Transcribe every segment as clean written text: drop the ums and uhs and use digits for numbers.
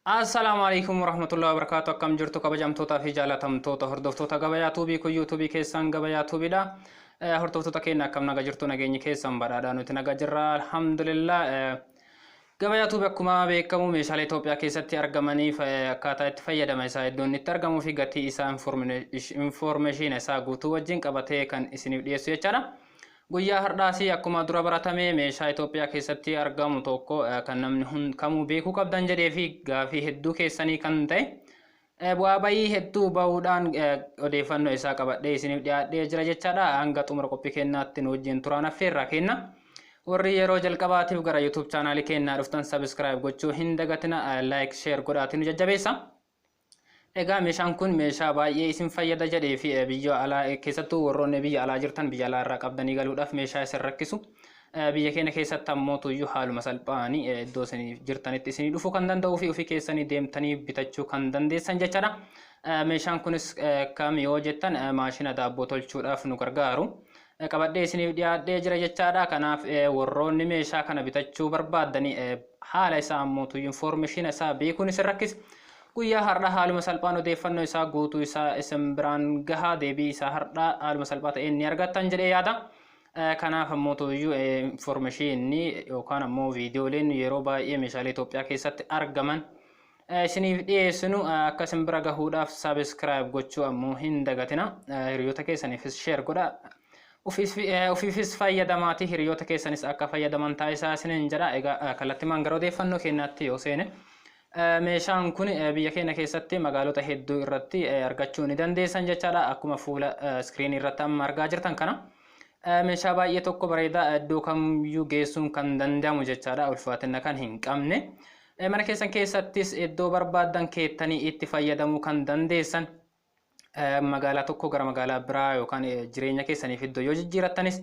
Assalaamu alaikum warahmatullahi wabarakatuh. Akkam jirtu kabajamtootaa fi jaalatamtoota hordoftoota Gabayaa Tuubii? Kun yuutuubii keessan Gabayaa Tuubiidha. Hordoftoota keenya, akkam naga jirtu? Nageenyi keessan badhaadhaa? Nuti naga jirra, alhamdulillah. Gabayaa Tuubii akkuma beekamu meeshaalee Itoophiyaa keessatti argamaniif akkaataa itti fayyadama isaa, iddoo inni itti argamuu fi gatii isaa, information isaa guutuu wajjin qabatee kan isiniif dhiyeessu jechaadha. Guyyaa har'aas akkuma dura baratame meeshaa Itoophiyaa keessatti argamu tokko kan namni kamuu beekuu qabdan jedhee fi gaafii hedduu keessanii kan ta'e, bu'aa bayii hedduu bahuudhaan odeeffannoo isaa qabadhee isiniif dhiyaadhee jira jechaadha. Hanga xumura qophii keenyaatti nu wajjin turaan affeerraa kenna. Warri yeroo jalqabaatiif gara YouTube chaanaalii keenyaa dhuftan subscribe gochuu hin dagatina, like, share godhaatiin nu jajjabeessa. Egaa meeshaan kun meeshaa baay'ee isin fayyada jedhee fi biyya alaa keessattuu warroonni biyya alaa jirtan biyya alaa irraa qabdanii galuudhaaf meeshaa isin rakkisu. Biyya keenya keessatti ammoo tuyyuu haaluma salphaanii iddoo isin jirtanitti isinii dhufuu kan danda'uu fi ofii keessanii deemtanii bitachuu kan dandeessan jechaadha. Meeshaan kunis kam yoo jettan, maashina daabboo tolchuudhaaf nu gargaaru qabadhee isiniif dhiyaadhee jira jechaadha. Kanaaf warroonni meeshaa kana bitachuu barbaaddanii, haala isaa ammoo tuyyuu information isaa beekuun isin rakkisa, guyyaa har'a haaluma salphaan odeeffannoo isaa guutuu isaa isin biraan gahaa, deebii isaa har'a haaluma salphaa ta'een ni argattan jedhee yaada. Kanaaf ammoo tuyyuu informationni yookaan ammoo viidiyooleen yeroo baay'ee meeshaalee Itoophiyaa keessatti argaman isiniif dhiyeessinu akka isin bira gahuudhaaf subscribe gochuu ammoo hin dagatina. Hiriyoota keessaniifis share godha. Ofiifis fayyadamaati, hiriyoota keessanis akka fayyadaman taasisaa isiniin jedha. Egaa kallattimaan gara odeeffannoo keenyaatti yoo seene, meeshaan kun biyya keenya keessatti magaalota hedduu irratti argachuu ni dandeessan jechaadha. Akkuma fuula iskiriinii irratti amma argaa jirtan kana. Meeshaa baay'ee tokko bareedaa, iddoo kamiyyuu geessuun kan danda'amu jechaadha. Ulfaatina kan hin qabne. Mana keessan keessattis iddoo barbaaddan keettanii itti fayyadamuu kan dandeessan, magaalaa tokko gara magaalaa biraa yookaan jireenya keessaniif iddoo yoo jijjiirattanis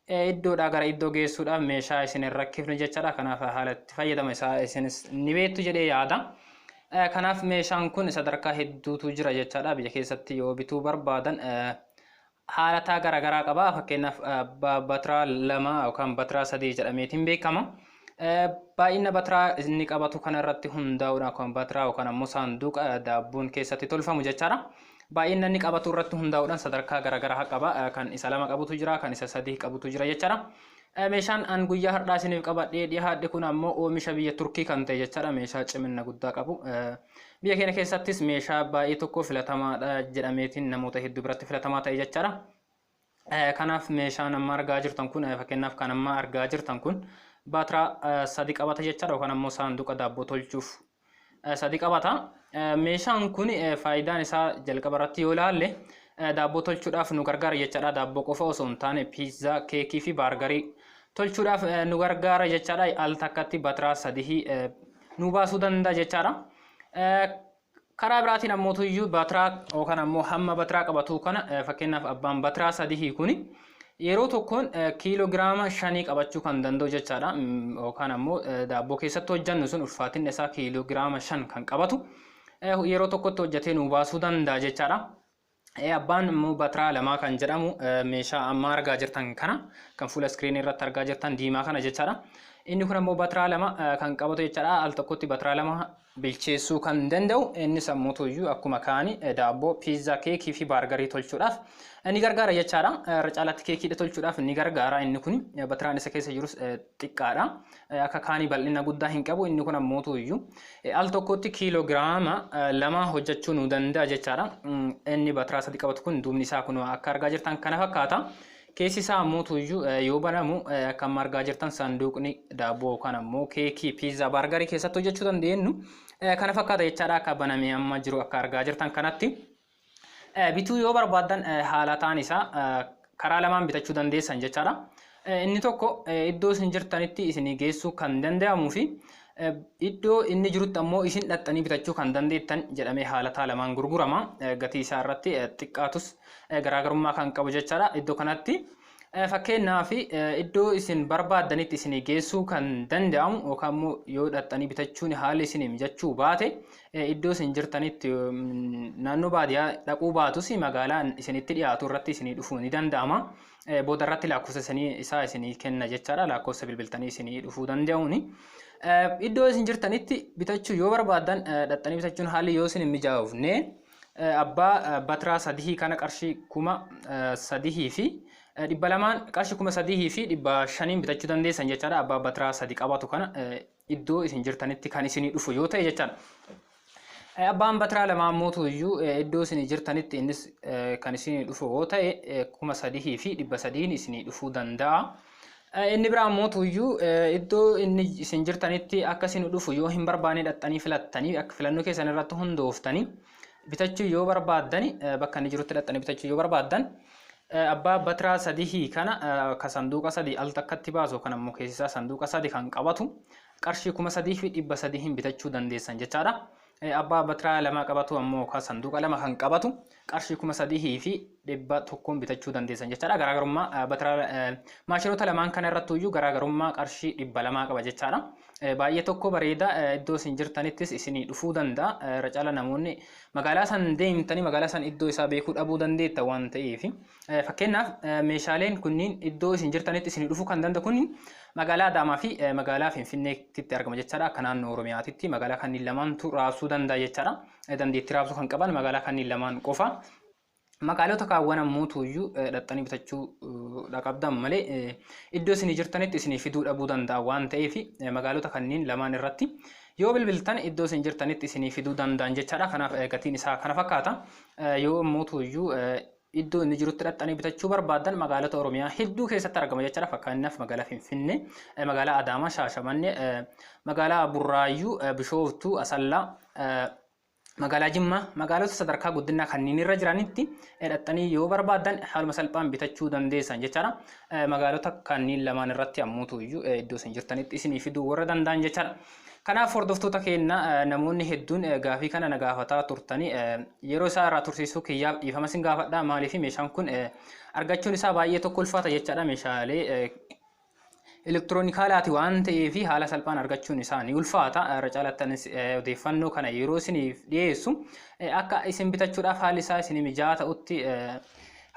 iddoodhaa gara iddoo geessuudhaaf meeshaa isin hin rakkifne jechaadha. Kanaaf haala itti fayyadama isaa isinis ni beektu jedhee yaada. Kanaaf meeshaan kun sadarkaa hedduutu jira jechaadha. Biyya keessatti yoo bituu barbaadan haalataa garaagaraa qaba. Fakkeenyaaf batiraa 2 yookaan batiraa 3 jedhameetiin beekama. Baay'ina batiraa inni qabatu kanarratti hundaa'uudhaan, yookaan batiraa yookaan ammoo saanduqa daabboon keessatti tolfamu jechaadha. Baay'ina inni qabatu irratti hundaa'uudhaan sadarkaa garaagaraa qaba. Kan isa 2 qabutu jira, kan isa 3 qabutu jira jechaadha. Meeshaan an guyyaa har'aa isiniif qabadhee dhiyaadhe kun ammoo oomisha biyya Turkii kan ta'e jechaadha. Meeshaa cimina guddaa qabu. Biyya keenya keessattis meeshaa baay'ee tokko filatamaadha jedhameetiin namoota hedduu biratti filatamaa ta'e jechaadha. Kanaaf meeshaan amma argaa jirtan kun, fakkeenyaaf kan amma argaa jirtan kun, baatiraa 3 qabata jechaadha, yookaan ammoo saanduqa daabboo tolchuuf 3 qabata. Meeshaan kun faayidaan isaa jalqaba irratti yoo ilaalle daabboo tolchuudhaaf nu gargaara jechaadha. Daabboo qofa osoo hin taane piizzaa, keekii fi baargarii tolchuudhaaf nu gargaara jechaadha. Al takkatti baatiraa 3 nu baasuu danda'a jechaadha. Karaa biraatiin ammoo tuyyuu baatiraa yookaan ammoo hamma baatiraa qabatu kana, fakkeenyaaf abbaan baatiraa 3 kuni yeroo tokkoon kiiloo giraama 5 qabachuu kan danda'u jechaadha. Yookaan ammoo daabboo keessatti hojjannu sun ulfaatinni isaa kiiloo giraama 5 kan qabatu yeroo tokkotti hojjetee nu baasuu danda'a jechaadha. Abbaan immoo baatiraa 2 kan jedhamu meeshaa amma argaa jirtan kana, kan fuula iskiriinii irratti argaa jirtan diimaa kana jechaadha. Inni kun ammoo baatiraa 2 kan qabatu jechaadha. Al tokkotti baatiraa 2 bilcheessuu kan danda'u, innis ammoo tuyyuu akkuma kaani daabboo, piizzaa, keekii fi baargarii tolchuudhaaf ni gargaara jechaadha. Irra caalaatti keekiidha tolchuudhaaf ni gargaara inni kun, batiraan isa keessa jirus xiqqaadha. Akka kaanii bal'ina guddaa hin qabu. Inni kun ammoo tuyyuu al tokkotti kiiloogiraama 2 hojjechuu nu danda'a jechaadha. Inni batiraa 3 qabatu kun duubni isaa kun akka argaa jirtan kana fakkaata. Keessi isaa ammoo tuyyuu yoo banamu, akka amma argaa jirtan, saanduqni daabboo yookaan ammoo keekii, piizzaa, baargarii keessatti hojjechuu dandeenyu kana fakkaata jechaadha, akka banamee amma jiru akka argaa jirtan kanatti. Bituu yoo barbaaddan haalataan isaa karaa lamaan bitachuu dandeessan jechaadha. Inni tokko iddoo isin jirtanitti isinii geessuu kan danda'amuu fi iddoo inni jirutti ammoo isin dhaxxanii bitachuu kan dandeettan jedhamee haalataa lamaan gurgurama. Gatii isaa irratti xiqqaatus garaagarummaa kan qabu jechaadha. Iddoo kanatti fakkeenyaaf iddoo isin barbaaddanitti isinii geessuu kan danda'amu yookaan immoo yoo dhaxxanii bitachuun haalli isinii mijachuu baate, iddoo isin jirtanitti, naannoo baadiyyaa dhaquu baatus, magaalaa isinitti dhiyaatu irratti isinii dhufuu ni danda'ama. Booda irratti lakkoofsa isaa isinii kenna jechaadha. Lakkoofsa bilbiltanii isinii dhufuu danda'uuni. Iddoo isin jirtanitti bitachuu yoo barbaaddan dhaxxanii bitachuun haalli yoo isin hin mijaa'ofne abbaa batiraa 3 kana qarshii 3200 qarshii 3500 bitachuu dandeessan jechaadha. Abbaa batiraa 3 qabatu kana iddoo isin jirtanitti kan isinii dhufu yoo ta'e jechaadha. Abbaan batiraa 2 ammoo iyyuu iddoo isin jirtanitti innis kan isinii dhufu yoo ta'e 3300 isinii dhufuu danda'a. Inni biraa ammoo iyyuu iddoo inni isin jirtanitti akka isin dhufu yoo hin barbaanne dhaxxanii filattanii akka filannoo keessan irratti hundooftanii bitachuu yoo barbaaddani bakka inni jirutti dhaxxanii bitachuu yoo barbaaddan abbaa batiraa 3 kana ka sanduuqa 3 al takkatti baasu kan ammoo keessisaa sanduuqa 3 kan qabatu qarshii 3300 bitachuu dandeessan jechaadha. Abbaa batiraa 2 qabatu ammoo ka sanduuqa 2 kan qabatu qarshii 3100 bitachuu dandeessan jechaadha. Garaagarummaa batiraa maashinoota lamaan kana irratti iyyuu garaagarummaa qarshii 200 qaba jechaadha. Baay'ee tokko bareeda iddoo isin jirtanittis isinii dhufuu danda'a. Irra caala namoonni magaalaa san deemtanii magaalaa san iddoo isaa beekuu dhabuu dandeetta waan ta'eef. Fakkeenyaaf meeshaaleen kunniin iddoo isin jirtanitti isinii dhufuu kan danda'u kunniin magaalaa Adaamaa fi magaalaa Finfinneetti argama jechaadha. Akka naannoo Oromiyaatitti magaalaa kanneen lamaantu raabsuu danda'a jechaadha. Dandeettii raabsuu kan qaban magaalaa kanneen lamaan qofa. Magaalota kaawwan ammoo iyyuu dhaxxanii bitachuu qabdan malee iddoo isin jirtanitti isinii fiduu dhabuu danda'a waan ta'eef magaalota kanneen lamaan irratti yoo bilbiltan iddoo isin jirtanitti isinii fiduu danda'an jechaadha. Kanaaf gatiin isaa kana fakkaata. Yoo ammoo iyyuu iddoo inni jirutti dhaxxanii bitachuu barbaaddan magaalota Oromiyaa hedduu keessatti argama jechaadha. Fakkeenyaaf magaalaa Finfinnee, magaalaa Adaamaa, Shaashamannee, magaalaa Burraayyuu, Bishooftuu, Asallaa, magaalaa Jimmaa, magaalota sadarkaa guddinaa kanneen irra jiranitti dhaxxanii yoo barbaaddan haaluma salphaan bitachuu dandeessan jechaadha. Magaalota kanneen lamaan irratti ammoo iyyuu iddoo isin jirtanitti isinii fiduu warra danda'an jechaadha. Kanaaf hordoftoota keenya namoonni hedduun gaafii kana na gaafataa turtanii yeroo isaa irraa tursiisuu kiyyaaf dhiifama isin gaafadha. Maaliif meeshaan kun argachuun isaa baay'ee tokko ulfaata jechaadha. Meeshaalee elektiroonikaalaati waan ta'eef haala salphaan argachuun isaa ni ulfaata. Irra caalattanis odeeffannoo kana yeroo isiniif dhiyeessu akka isin bitachuudhaaf haalli isaa isin mijaa'aa ta'utti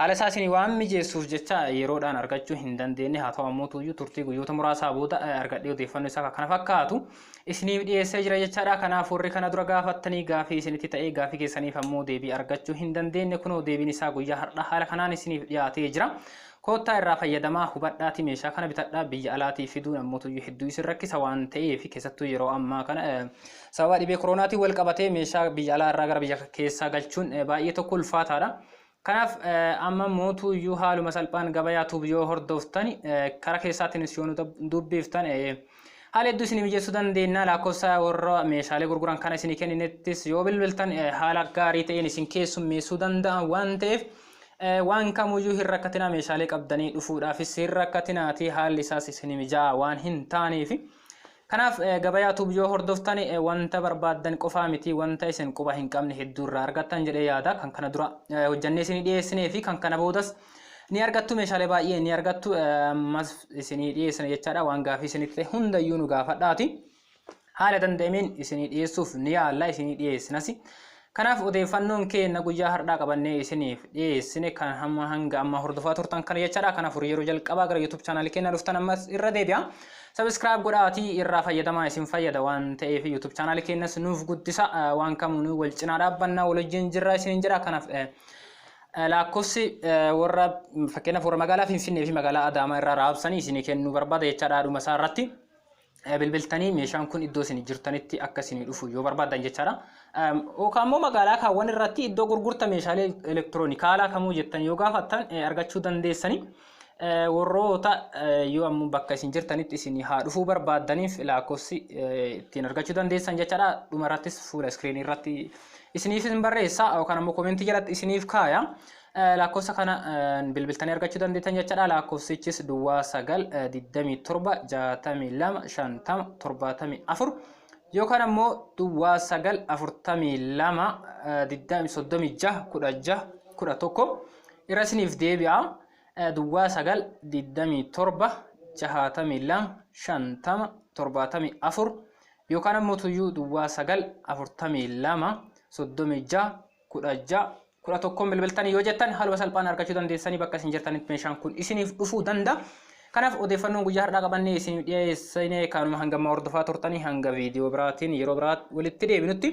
haala isaa isin waan mijeessuuf jecha yeroodhaan argachuu hin dandeenye. Haa ta'u ammoo iyyuu turtii guyyoota muraasaa booda argadhee odeeffannoo isaa kana fakkaatu isiniif dhiyeessee jira jechaadha. Kanaaf warri kana dura gaafattanii gaafii isinitti ta'ee gaafii keessaniif ammoo deebii argachuu hin dandeenye kunoo deebiin isaa guyyaa har'a haala kanaan isiniif dhiyaatee jira. Koottaa irraa fayyadamaa hubadhaati meeshaa kana bitadhaa biyya alaatii fiduun ammoo iyyuu hedduu isin rakkisa waan ta'eef keessattuu yeroo ammaa kana sababa dhibee koronaatiin wal qabatee meeshaa biyya alaa irraa gara biyya keessaa galchuun baay'ee tokko ulfaataadha. Kanaaf amma mootuu iyyuu haaluma salphaan gabayaa tuub yoo hordoftani karaa keessaatiinis yoo nu dubbiftan haala hedduu isin mijeessuu dandeenya. Lakkoofsa warra meeshaalee gurguran kana isin kenninettis yoo bilbiltan haala gaarii ta'een isin keessummeessuu danda'an waan ta'eef waan kamuyyuu hin rakkatinaa meeshaalee qabdanii dhufuudhaafis hin rakkatinaati haalli isaas isin mijaa'aa waan hin taaneef. Kanaaf gabayaa tuub yoo hordoftan wanta barbaaddan qofaa miti wanta isin quba hin qabne hedduu irraa argattan jedhee yaada. Kan kana dura hojjannee isinii dhiyeessinee fi kan kana boodas ni argattu meeshaalee baay'ee ni argattu ammas isinii dhiyeessina jechaadha. Waan gaafii isinitti ta'e hundayyuu nu gaafadhaati. Haala danda'ameen isinii dhiyeessuuf ni yaalla isinii dhiyeessinas. Kanaaf odeeffannoon keenya guyyaa har'aa qabannee isiniif dhiyeessine kan hamma hanga amma hordofaa turtan kana jechaadha. Kanaaf yeroo jalqabaa gara YouTube chaanaalii keenya dhuftan ammas irra deebi'a. Subscribe godhaatii irraa fayyadamaa isin fayyada waan ta'eef YouTube chaanaalii keenyas nuuf guddisa waan kamuu nu wal cinaa dhaabbannaa wal wajjin jirra isiniin jedha. Kanaaf lakkoofsi warra fakkeenyaaf warra magaalaa Finfinnee fi magaalaa Adaamaa irraa raabsanii isinii kennuu barbaada jechaadha. Dhuma isaa irratti bilbiltanii meeshaan kun iddoo isin jirtanitti akka isinii dhufu yoo barbaaddan jechaadha. Yookaan immoo magaalaa kaawwan irratti iddoo gurgurta meeshaalee elektiroonikaalaa kamuu jettan yoo gaafattan argachuu dandeessani. Warroota yoo ammoo bakka isin jirtanitti isin haa dhufuu barbaaddaniif lakkoofsi ittiin argachuu dandeessan jechaadha. Dhuma irrattis fuula iskiriinii irratti isiniif hin barreessa yookaan ammoo koomentii jalatti isiniif kaaya. Lakkoofsa kana bilbiltanii argachuu dandeessan jechaadha. Lakkoofsichis duwwaa 9 27 62 50 74 yookaan ammoo duwwaa 9 42 36 16 11 irra isiniif deebi'a. Duwwaa 9 27 62 50 74 yookaan ammoo tuyyuu duwwaa 9 42 36 16 11 bilbiltanii yoo jettan haaluma salphaan argachuu dandeessanii bakka isin jirtanitti meeshaan kun isiniif dhufuu danda'a. Kanaaf odeeffannoon guyyaa har'aa qabannee isin dhiyeessine kanuma. Hangammaa hordofaa turtanii, hanga viidiyoo biraatiin yeroo biraa walitti deebinutti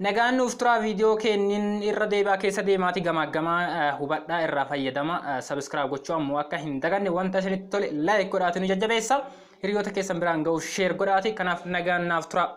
nagaan nuuf turaa. Viidiyoo kennin irra deebi'aa, keessa deemaati gamaa gamaa hubadhaa, irraa fayyadama. Subscribe gochuu ammoo akka hin daganne. Wanta isinitti tole like godhaati nu jajjabeessa. Hiriyoota keessan biraan ga'u share godhaati. Kanaaf nagaan naaf turaa.